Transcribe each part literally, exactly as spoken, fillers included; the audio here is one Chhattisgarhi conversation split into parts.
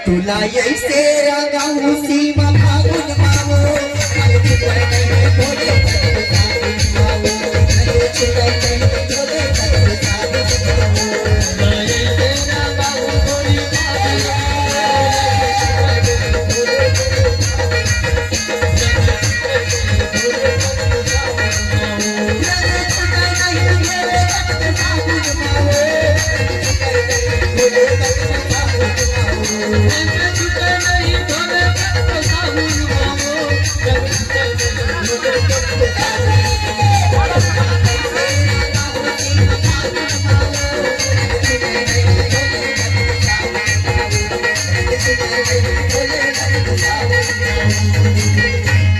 तुला ऐसे रागाऊ सीमा फागुन मावो, अरे छुपै नहीं बोले तक साबुन मावो, अरे छुपै नहीं बोले तक साबुन मावो।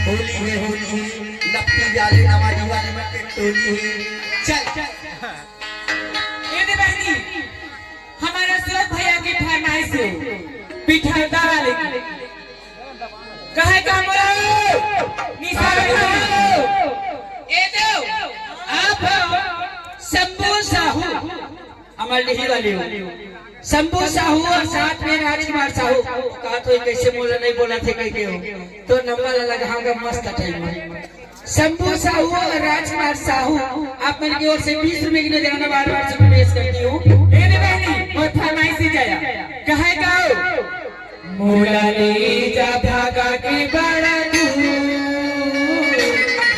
होली है, होली है, लपटी वाले, नवारी वाले मन के टोली है। चल, चल। ए दे बहनी, हमर अशोक भैया के फरमाइश हे, पिठौदा वाले के। कहे का मोरा, निशा ए देव, आप शंभू साहू, हमर लिही वाले हो। शंभू साहू अउ साथ में राजकुमार साहू। कहा तो कैसे मोला नहीं बोला थे कह के हो। तो नंबर अलग हाँ का मस्त time में। शंभू साहू अउ राजकुमार साहू, आप मन की ओर से बीस रुपए की नजराना बार बार से पेश करती हूँ। ए रे बहनी, मोर फरमाइशी जाया। कहे का हो? मोला ले जा भागा के बड़ा दूर।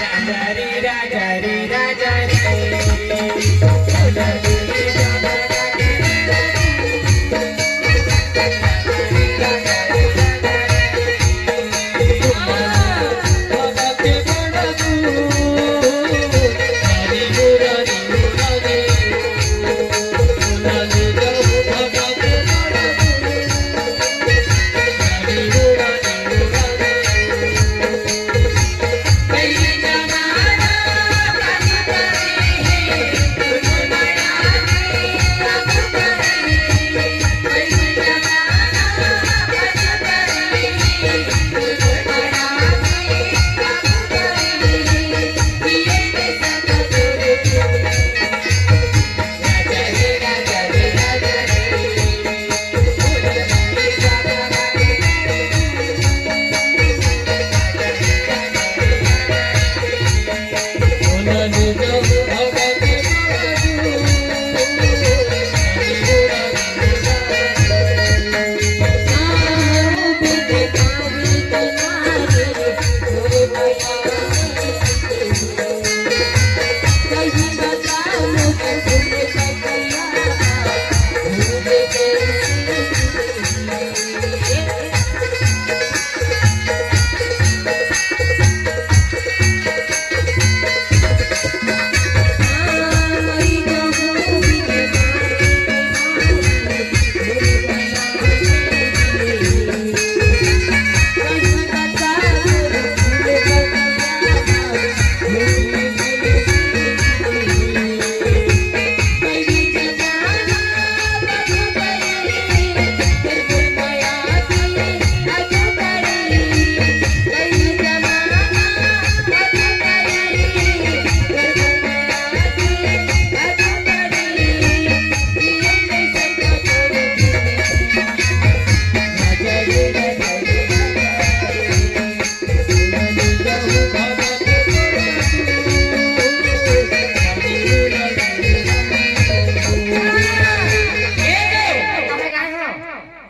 राजा रे, राजा रे, राजा रे। मोला ले जा भागा के बड़ा दूर।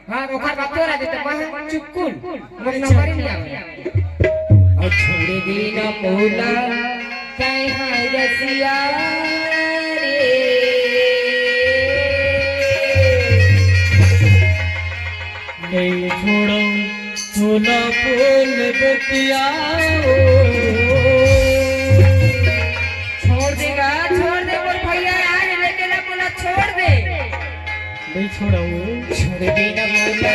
हाँ, ओखर बात तोरा देते, मैं चुप कुल, मोर नंबर ही नहीं आवे। अउ छोड़ दे ना मोला, तैं हा रसिया रे। नहीं छोड़ो, तोला बोल बतियाओ। छोड़ देगा, छोड़ दे, मोर भैया आज लेके ना बोला, छोड़ दे। नहीं छोड़ाऊं। छोड़ दे ना बोला।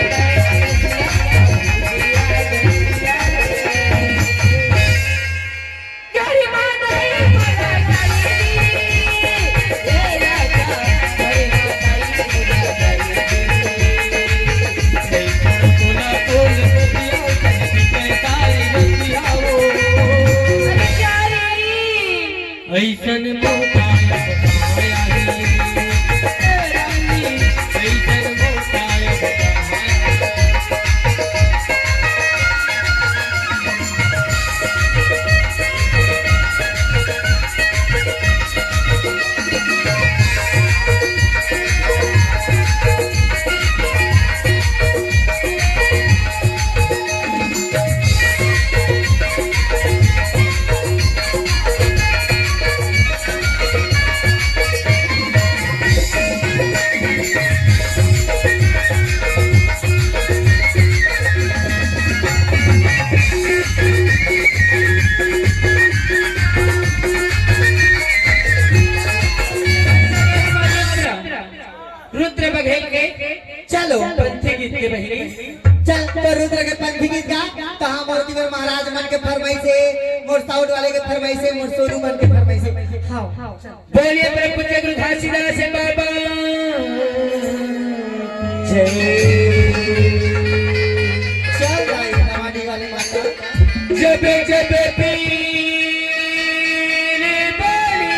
ऐसन मौका अब आया रे, ए रानी, ऐसन मौका अब के बहिनी। चल, तो रुद्र के पंथी गीत गा। कहाँ मोती बर महाराज मन के फरमाइश हे, मोर साउंड वाले के फरमाइश हे, मोर सोनू मन के फरमाइश हे। हाँ। बोलिए परम पूज्य गुरु घासीदास बाबा जय। चल भाई, नवानी वाले माता। जब जब पीर बलि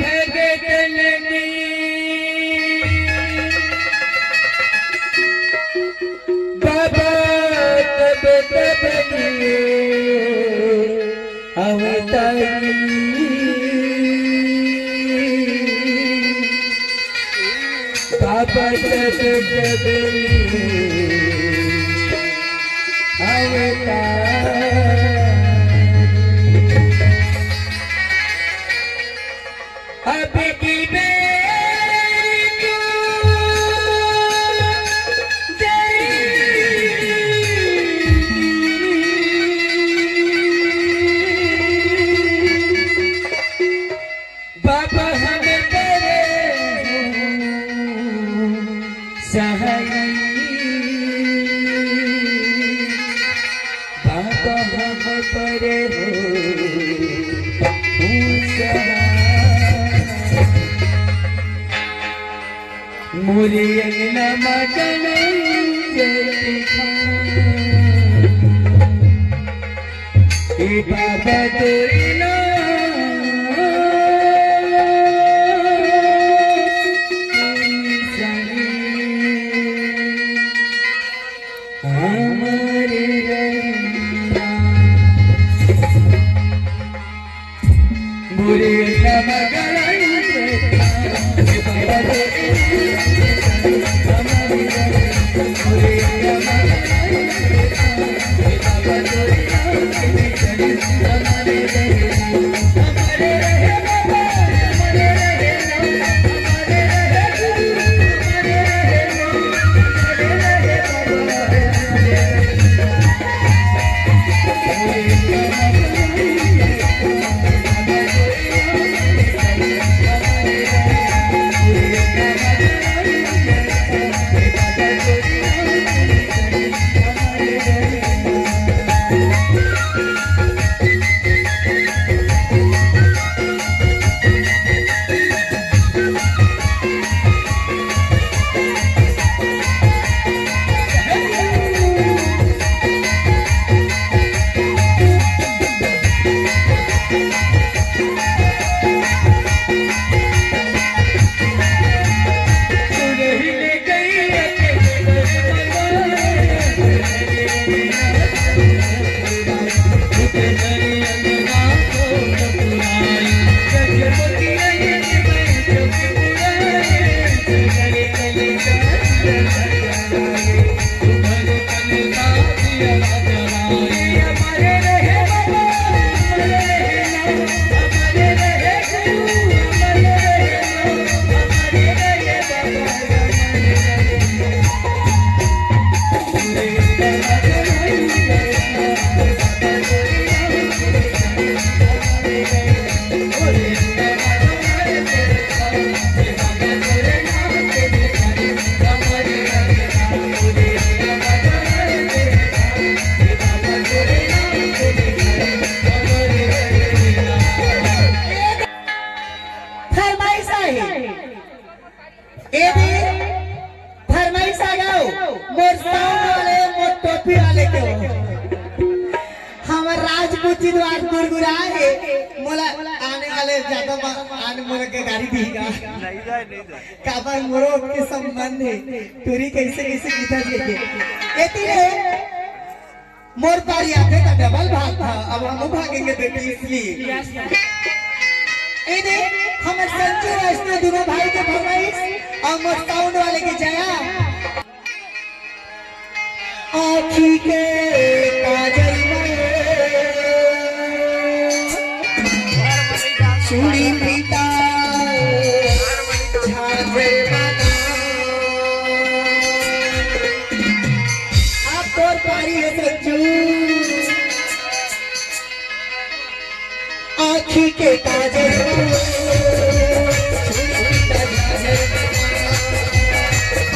भगतन की, बाबा तब तब लिए अवतारी। बाबा तब तब लिए अवतारी। अब की बेर तू जय। बाबा हम परे हों सहाय, बाबा हम परे हों सहाय। मोरे अंगना म गणेश जी दिखा। ए बाबा तोरे नाम हमरे रहिया। फरमाइश आहे। ए दे, फरमाइश आ गयो, मोर साउंड वाले, मोर टोपी वाले के हो। हमर राजपूत जी द्वार गुरगुरा हे, मोला आने वाले ज्यादा मा-, आने मोला के गाड़ी दीगा। काबर मोरो के संबंध हे, टूरी कैसे कैसे गीता जी के। एती रे, मोर पारी आथे त डबल भाग था, अब हम भागेंगे बेटी इसलिए। ए दे, हमर संजू वैष्णव दोनों भाई के फरमाइश अउ मोर साउंड वाले के जया। आँखी के काजल में चूड़ी फीता झांझर बना। अब तोर पारी हे संजू। आँखी के काजल,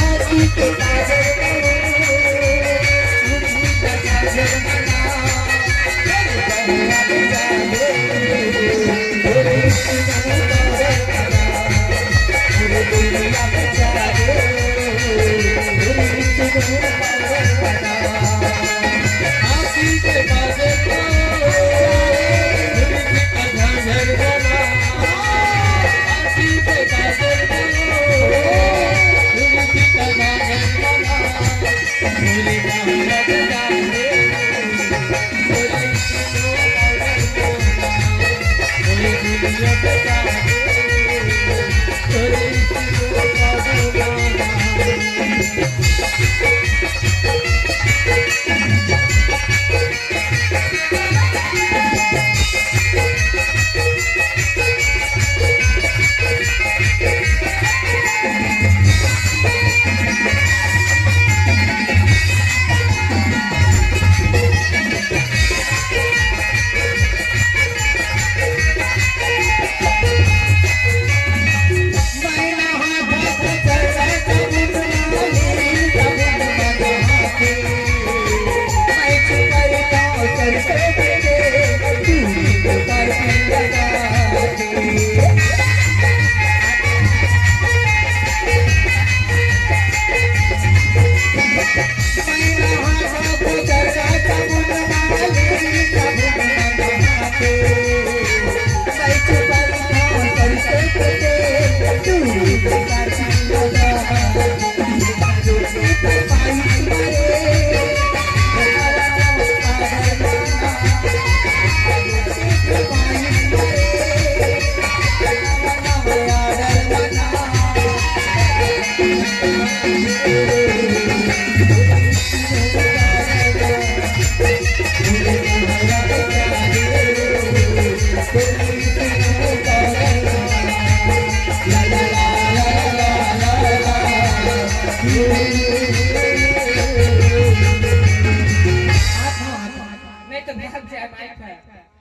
आँखी के काजल, अच्छा।